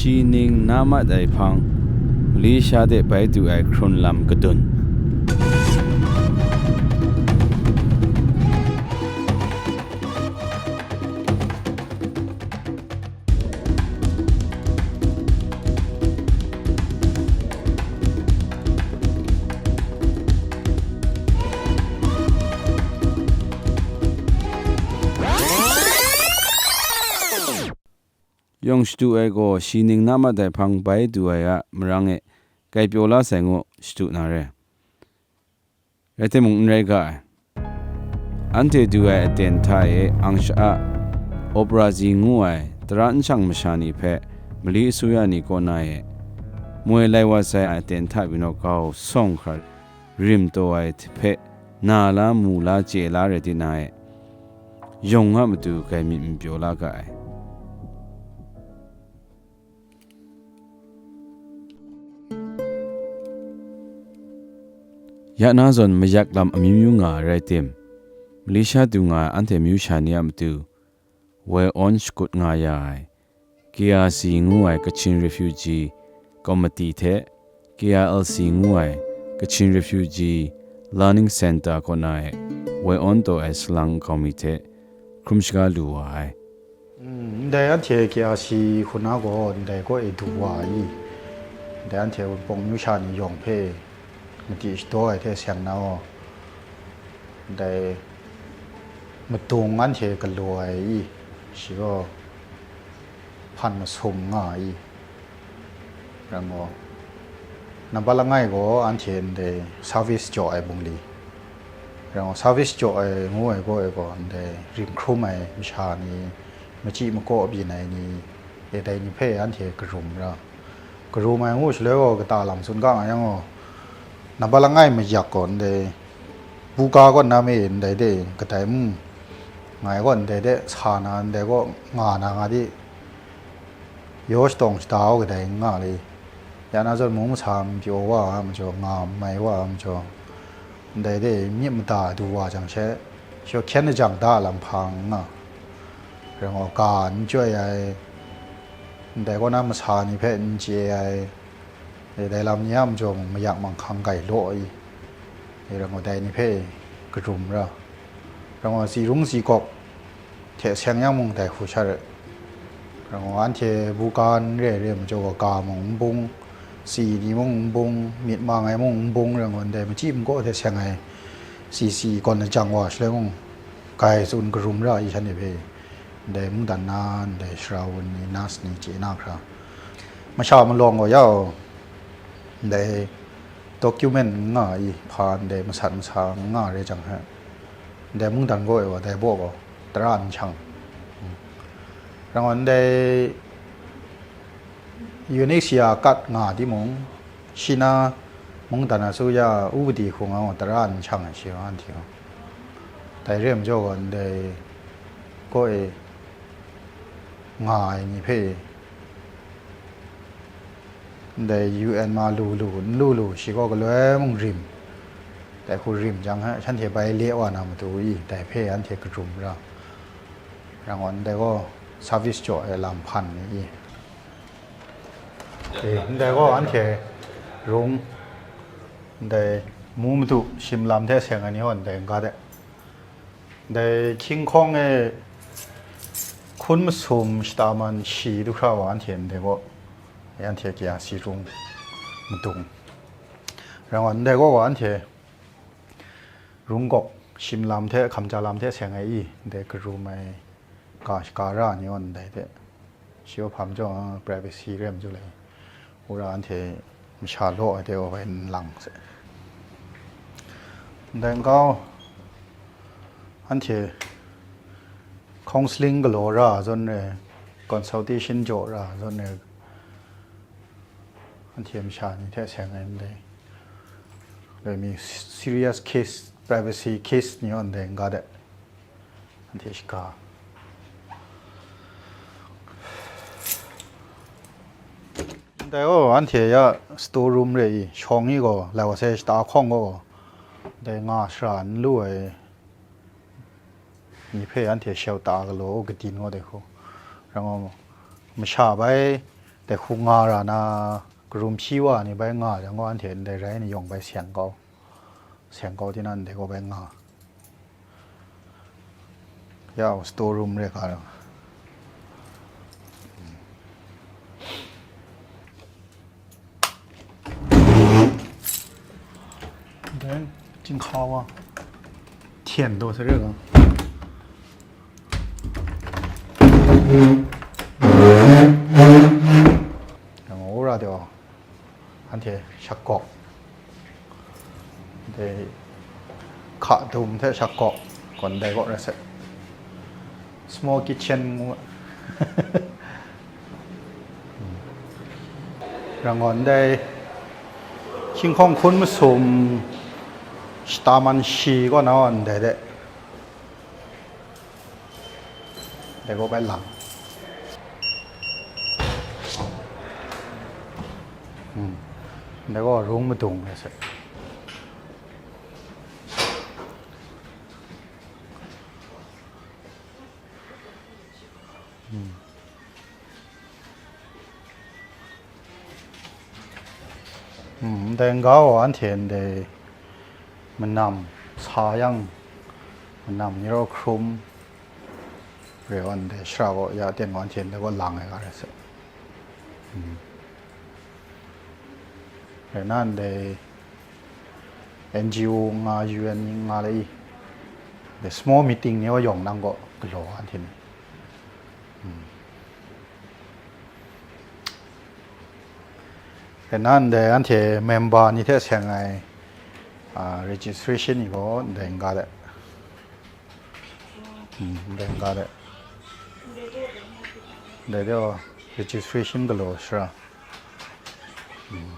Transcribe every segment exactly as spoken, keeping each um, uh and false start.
Shi ning na mat ai hpang, Malaysia de bai du ai hkrun lam kadun. Yawng shadu ai gaw shi ning na mat ai hpang bai du ai a marang e kai pyaw la sai ngu shadu na re. Rai timung, n rai ga ai. Anhte du ai aten hta e ang sha-, a, Operazi ngu ai tara n shang masha ni hpe Mali asuya ni kaw na e moi lai wa sai aten hta binaw kau sawng hkra rim taw ai hpe na la mu la chye la rai di na e, yawng a matu kai myit n pyaw la ga ai. Ya na zawn mayak lam amyu myu nga ai rai tim, Malaysia du nga ai anhte amyu sha ni a matu woi awn shakut nga ya ai, K R C ngu ai Kachin Refugee Committee hte K R L C ngu ai Kachin Refugee Learning Center kaw na e woi awn taw ai salang nkau mi hte hkrum shaga lu wa ai. Mm, ndai anhte K R C hku na gaw ndai kaw e du wa ai i? Ndai anhte Wunpawng amyu sha ni yawng hpe madi shadaw ai hte seng na gaw, ndai madung anhte galaw ai i? Shi gaw hpan masum nga ai i? Rai ngu, nambat langai gaw anhte ndai service jaw ai bungli, rai ngu, service jaw ai ngu ai gaw e gaw, ndai rim hkrum ai masha ni, machyi makaw byin ai ni, e dai ni hpe anhte karum ra. Karum ai ngu shaloi gaw, kata lam tsun ga nga yang gaw, nambat langai mayak gaw ndai buga kaw na me ndai de kadai mung, ngai gaw ndai de sa na, ndai gaw nga na nga di, yaw shatawng shada u kadai n nga le. Ya na zawn mung masa n pyaw wa ai majaw, nga n mai wa ai majaw, ndai de myit mada du wa jang she, shaw hkyen lajang da lam hpa n nga, rai ngu, ga n chyoi ai, ndai kaw na masa ni hpe n chye ai, e, dai lam ni a majaw mung mayak manghkang grai law i? E, rai ngu, dai ni hpe karum ra. Rai ngu, tsi rung tsi gawk hte seng yang mung dai hku sha rai. Rai ngu, anhte buga n re ai re ai majaw gaw, ga mung n bung, tsi ni mung n bung, myit mang ai mung n bung, rai ngu, ndai machyi makaw hte seng ai, tsi tsi gawn lajang wa shaloi mung, grai tsun karum ra i shanhte hpe? Ndai mungdan na, ndai sara wun ni, nurse ni chye na hkra, masha malawng gaw ya u, ndai document n nga i, hpa ndai masat masa n nga rai jang hte, ndai mungdan gaw e wa, dai baw gaw tara n shang. Rai ngu, ndai U N H C R card nga timung, shi na mungdan asuya upadi hku nga gaw tara n shang ai shi, anhte gaw. Dai re ai majaw gaw, ndai kaw e nga ai ni hpe, ndai U N ma lu lu, n lu lu, shi gaw galoi mung rim, dai hku rim jang hte, shanhte bai le wa na matu i, dai hpe anhte karum ra. Rai ngu, ndai gaw service jaw ai lam hpan ni i? E, ndai gaw anhte rung, ndai mu madu shim lam hte seng ai ni gaw ndai n ga de. Ndai hkying hkawng e hkun masum shata man shi du hkra wa anhte ndai gaw, anhte K R C rung madung. Rai ngu, ndai gaw wa anhte rung gawk shim lam hte hkamja lam hte seng ai i? Ndai karum ai ga shaka ra ni gaw ndai hte, shi wa hpa majaw, privacy re ai majaw le, wora anhte masha law ai de wa bai n lang se. Ndai nkau, anhte counselling galaw ra zawn re, consultation jaw ra zawn re, anhte masha ni hte seng ai ndai, loi mi serious case, privacy case ni gaw ndai n ga de. Anhte shaka. Ndai gaw anhte ya store room re i, shawng i gaw, lai wa sai shata hkawng gaw, ndai nga shara n lu ai ni hpe anhte shau ta galaw u, katin gaw dai hku. Rai ngu, masha bai Dai hku nga ra na, karum hpyi wa ni bai nga jang gaw, anhte ndai rai ni yawng bai seng kau, seng kau tina ndai gaw bai nga. Ya, store room re ka ra. Then, กินข้าว wa. Tian do se re ga. Yang ora de wa. Anhte shakawk. Dai hka dum hte shakawk, gawn dai kaw rai sat. Small kitchen ngu. Rang gawn dai hkying hkawng hkun masum shata man shi kaw na gawn dai de. Dai gaw bai lang. Hmm. Dai gaw rung madung rai sat. Hmm. Hmm, ndai n-ga gaw anhte ndai manam sa yang, manam ni rau hkrum re ai ndai shara gaw ya ten gaw anhte ndai gaw lang ai ga rai sat. Hmm. Rai na ndai N G O nga, U N ni nga le i, the small meeting ni wa yawng nang gaw galaw anhte ni. Hmm. Rai na ndai anhte member ni hte seng ai, ah, registration ni gaw ndai n-ga de. Hmm, ndai n-ga de. Ndai de, registration galaw shara. Hmm.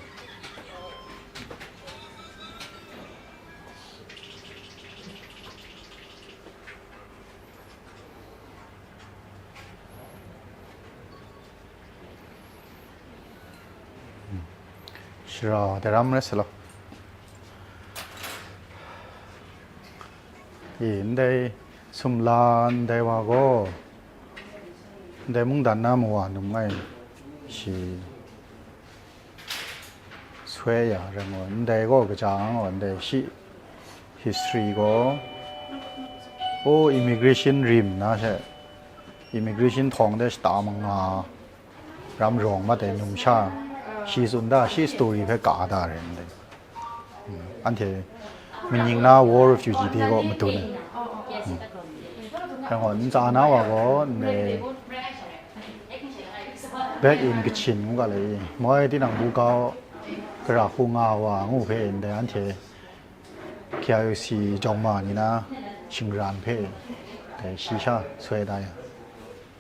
Shara dai ram rai sa law. E, ndai sumla ndai wa gaw, ndai mungdan na mawa num ngai shi soi ya rai ngu, ndai gaw kaja nga gaw, ndai shi history gaw, o, immigration rim na she, immigration htawng de shata manga, ram rawng mat ai numsha, shi tsun da, shi story hpe ka da rai ndai. Hmm. Anhte maning na war refugee de gaw madun ai. Hmm. Rai ngu, ntsa na wa gaw, ndai Back in Kachin ngu ga le i, moi tinang bu kau, gara hku nga wa ngu hpe ndai anhte K I O C jawng ma ni na shingran hpe dai shi sha soi da yang,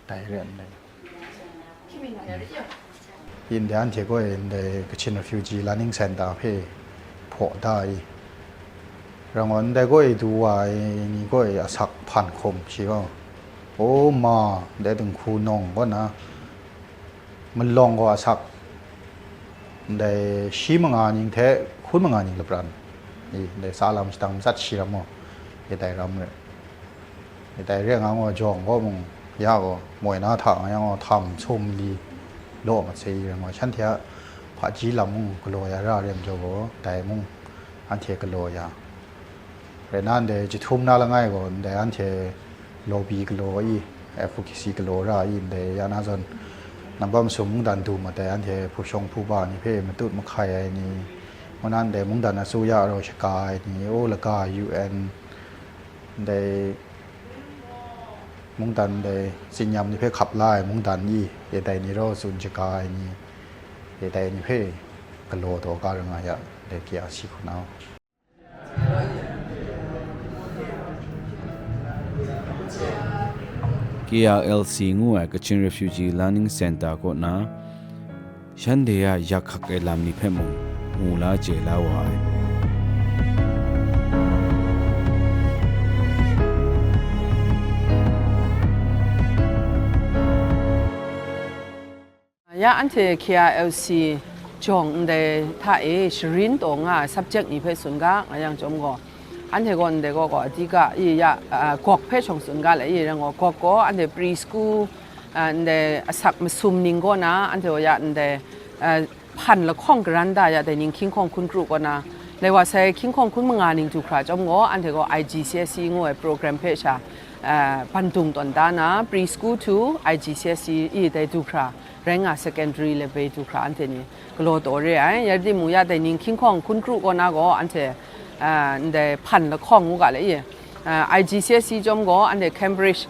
dai re ndai. Yin dai anhte gaw e ndai Kachin Refugee Learning Center hpe hpaw da i, rang gaw ndai gaw e du wa ai ni gaw e asak hpan hkum shi gaw, o ma, dai dinghku nawng kaw na, malawng gaw asak, ndai shi manga ning hte hkun manga ning lapran, i, ndai tsa lam shadang matsat shi ram gaw, e dai ram re. E dai re nga gaw, jawng gaw mung, ya gaw, moi na hta nga yang gaw, htam sum li law mat sai i ram gaw, shanhte a hpaji lam mung galaw ya ra re majaw gaw, dai mung anhte galaw ya. Rai na ndai jahtum na langai gaw, ndai anhte lobby galaw i, advocacy galaw ra i, ndai ya na zawn, nambat masum mungdan du mat ai anhte hpu shawng hpu ba ni hpe matut mahkai ai ni, ngu na ndai mungdan asuya rau shaga ai ni, o laga U N, ndai mungdan ndai tsinyam ni hpe hkap la ai mungdan i, e dai ni rau tsun shaga ai ni, e dai ni hpe galaw taw ga ra nga ya, ndai K R C hku na. K R L C ngu ai Kachin Refugee Learning Center kaw na shanhte a yak hkak ai lam ni hpe mung mu la chye la wa ai. Ya anhte K R L C jawng ndai hta e sharin taw nga ai subject ni hpe tsun ga, nga yang chyawm gaw, anhte gaw ndai gaw gaw, adika, i ya, a, gawk hpe shawng tsun ga le, i rai gaw, gawk gaw anhte pre school, Ah, ndai asak masum ning kaw na, anhte gaw ya ndai, ah, hpan lahkawng karan da ya dai ning hkying hkawng hkun kru kaw na, lai wa sai hkying hkawng hkun manga ning du hkra chyawm gaw, anhte gaw I G C S E ngu ai program hpe sha, ah, bandung tawn da na, pre-school to I G C S E i dai du hkra, rai nga secondary level du hkra anhte ni galaw taw re ai. Ya rai timung ya dai ning hkying hkawng hkun kru kaw na gaw, anhte, ah, ndai hpan lahkawng ngu ga le i, ah, I G C S E chyawm gaw, anhte Cambridge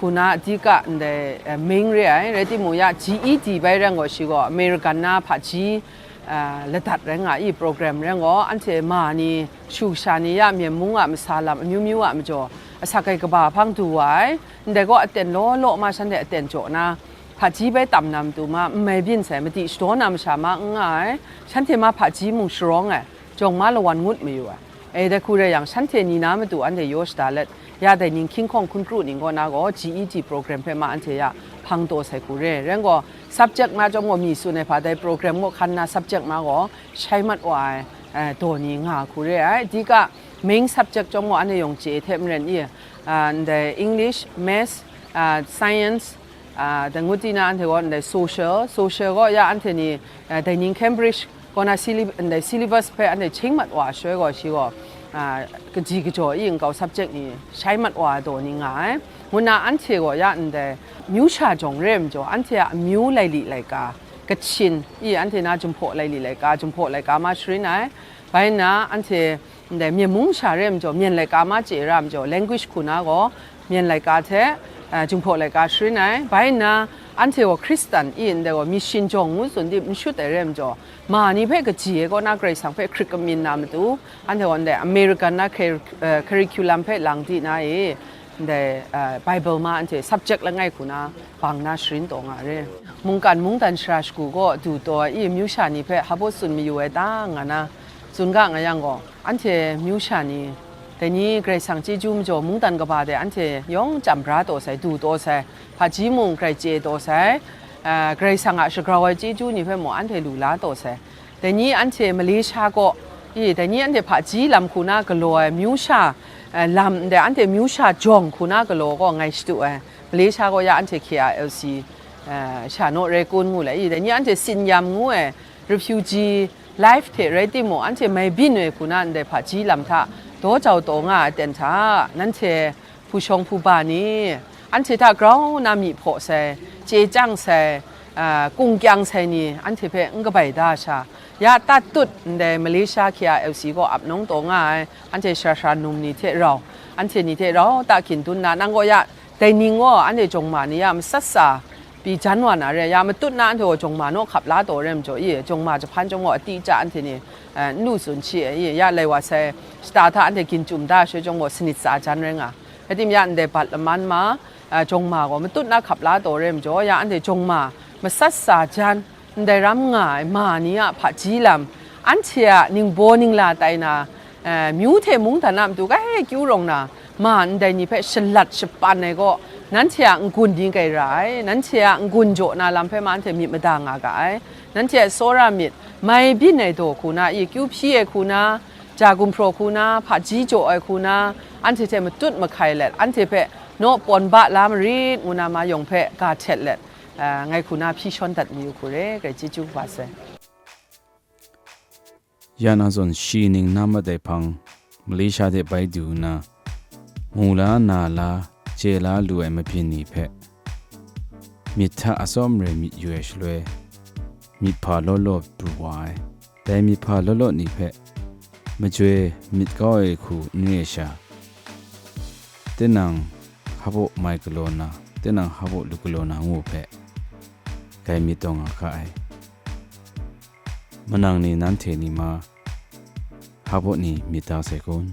hku na dika ndai, eh, ming re ai, rai timung ya G E D bai rai gaw shi gaw American na hpaji, eh, ladat rai nga i, program rai gaw, anhte ma ni, shu sha ni ya Myen mung a masa lam amyu myu a majaw, asak ai kaba hpang du wa ai, ndai gaw aten law law ma shanhte aten jaw na, hpaji bai tam na matu ma, n mai byin sai, madi shadaw na masha ma n nga ai, shanhte ma hpaji mung sharawng ai, jawng ma lawan ngut mayu ai. E, dai hku rai yang, shanhte ni na matu anhte yaw shada let, ya dai ning hkying hkawng hkun kru ning kaw na gaw, G E D program hpe ma anhte ya hpang taw sai hku re. Rai gaw, subject ma chyawm gaw mi tsun ai hpa, dai program gaw hkan na subject ma gaw shai mat wa ai, eh, daw ni nga hku re ai. Dika main subject chyawm gaw anhte yawng chye hte maren i, ah, ndai English, Maths, ah, Science, ah, dai ngut di na anhte gaw ndai social, social gaw ya anhte ni, ah, dai ning Cambridge kaw na syllab-, ndai syllabus hpe anhte ching mat wa ai shaloi gaw, shi gaw, ah, kaji kajaw i nkau subject ni shai mat wa ai daw ni nga ai. Ngu na anhte gaw ya ndai myu sha jawng re ai majaw, anhte a amyu laili laika, Kachin i anhte na Jinghpaw laili laika, Jinghpaw laika ma sharin ai. Bai nna anhte ndai Myen mung sha re ai majaw, Myen laika ma chye ra ai majaw, language hku na gaw, Myen laika hte, eh, Jinghpaw laika sharin ai. Bai nna, anhte gaw Hkristan i ndai gaw, mission jawng ngu tsun di n shut ai re ai majaw, ma ni hpe kaji ai kaw na Karai Kasang hpe hkrit kamyin na matu, anhte gaw ndai American na cur-, eh, curriculum hpe lang di na e, ndai, eh, Bible ma anhte subject langai hku na bang na sharin taw nga re. Mungkan mungdan shara shagu gaw du taw ai i, myu sha ni hpe hpa baw tsun mayu ai ta nga na, tsun ga nga yang gaw, anhte myu sha ni, dai ni Karai Kasang chyeju majaw mungdan kaba de anhte yawng chyam bra taw sai, du taw sai, hpaji mung grai chye taw sai, ah, Karai Kasang a shagrau ai chyeju ni hpe mung anhte lu la taw sai. Dai ni anhte Malaysia kaw, i, dai ni anhte hpaji lam hku na galaw ai, myu sha, eh, lam ndai anhte myu sha jawng hku na galaw gaw ngai shadu ai. Malaysia kaw ya anhte K R L C, eh, sha naw rai kun ngu le, i, dai ni anhte Sinyam ngu ai, refugee life hte rai timung, anhte mai byin ai hku na ndai hpaji lam hta daw jau taw nga ai aten hta, nanhte hpu shawng hpu ba ni, anhte hta grau na myi hpaw sai, chye chyang sai, a, kung kyang sai ni, anhte hpe n kabai da sha, ya tat tut ndai Malaysia K R L C kaw ap nawng taw nga ai, anhte shara shara num ni hte rau, anhte ni hte rau ta hkin dun na, nang gaw ya, dai ning gaw anhte jawng ma ni ya matsat sa pyi jan wa na re, ya matut na anhte gaw jawng ma naw hkap la taw re majaw i, jawng ma jahpan chyawm gaw, a ti cha anhte ni, eh, n lu tsun shi ai i, ya lai wa sai, shata hta anhte gin chyum da shaloi chyawm gaw, sanit tsa jan rai nga. Rai tim ya, ndai bat laman ma, eh, jawng ma gaw matut na hkap la taw re majaw, ya anhte jawng ma matsat sa jan, ndai ram nga ai ma ni a hpaji lam, anhte a ningbaw ningla tai na, eh, myu hte mungdan a matu grai kyu rawng na, ma ndai ni hpe shalat shapan ai gaw, nanhte a n-gun ni grai ra ai, nanhte a n-gun jaw na lam hpe ma anhte myit mada nga ga ai, nanhte a tsawra myit, mai byin ai daw hku na, i kyu hpyi ai hku na, ja gumhpraw hku na, hpaji jaw ai hku na, anhte hte matut mahkai let, anhte hpe naw pawn ba la marit ngu na ma yawng hpe ga htet let, ah, ngai hku na hpyi shawn dat mayu hku re, grai chyeju kaba sai. Ya na zawn shi ning na mat ai hpang, Malaysia de bai du nna, mu la, na la, chye la lu ai mabyin ni hpe, myit hta atsawm re myit yu ai shaloi, myit hpa law law pru wa ai. Dai myit hpa law law ni hpe, majoi myit kau ai hku n re ai sha, tinang hpa baw mai galaw na, tinang hpa baw lu galaw na ngu hpe, grai myit taw nga ga ai. Manang ni nanhte ni ma, hpa baw ni myit da sai kun?